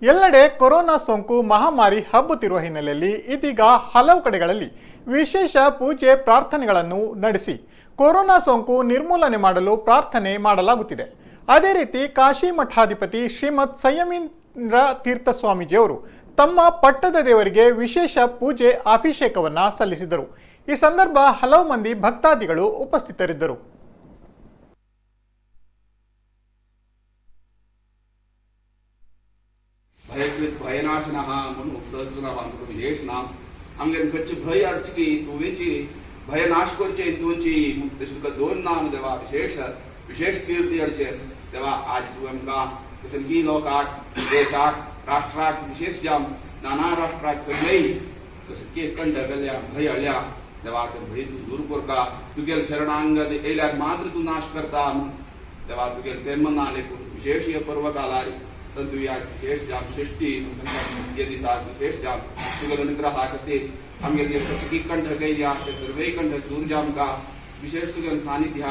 ಎಲ್ಲೆಡೆ ಕೊರೋನಾ ಸೋಂಕು ಮಹಾಮಾರಿ ಹಬ್ಬುತ್ತಿರುವ ಹಿನ್ನೆಲೆಯಲ್ಲಿ ಇದೀಗ ಹಲವು ಕಡೆಗಳಲ್ಲಿ ವಿಶೇಷ ಪೂಜೆ ಪ್ರಾರ್ಥನೆಗಳನ್ನು ನಡೆಸಿ ಕೊರೋನಾ ಸೋಂಕು ನಿರ್ಮೂಲನೆ ಮಾಡಲು ಪ್ರಾರ್ಥನೆ ಮಾಡಲಾಗುತ್ತಿದೆ. ಅದೇ ರೀತಿ ಕಾಶಿ ಮಠಾಧಿಪತಿ ಶ್ರೀಮದ್ ಸಂಯಮೀಂದ್ರ ತೀರ್ಥ ಸ್ವಾಮೀಜಿಯವರು ತಮ್ಮ ಪಟ್ಟದ ದೇವರಿಗೆ ವಿಶೇಷ ಪೂಜೆ ಅಭಿಷೇಕವನ್ನು ಸಲ್ಲಿಸಿದರು. ಈ ಸಂದರ್ಭ ಹಲವು ಮಂದಿ ಭಕ್ತಾದಿಗಳು ಉಪಸ್ಥಿತರಿದ್ದರು. भयकृत भयनाशनः म्हणून सहस्रनाम आमकां विशेष नाम आमगे खंयचे भय हाडचे की तुवेंची भय नाश करचे तुमची तशें तुका दोन नाम देवा विशेष विशेष कीर्ती हाडचे देवा. आज तूं आमकां सगळी लोकाक देशाक राष्ट्राक विशेष जाम नाना राष्ट्राक सगळेय सगळी कंठ गेल्या भय हाडल्या देवा, ते भंय तूं दूर करता. तुगेल शरणांग येयल्यार मात्र तूं नाश करता देवा. तुगेल तें मना लेखून विशेष हे पर्व कालार तंतु या विशेष जाम सृष्टी हे दिसाक विशेष जाम तुगेल अनुग्रहा खातीर आमगेले सगळी कंठ गयल्या ते सर्वय कंठ दूर जामका विशेष तुगेल सानिध्या.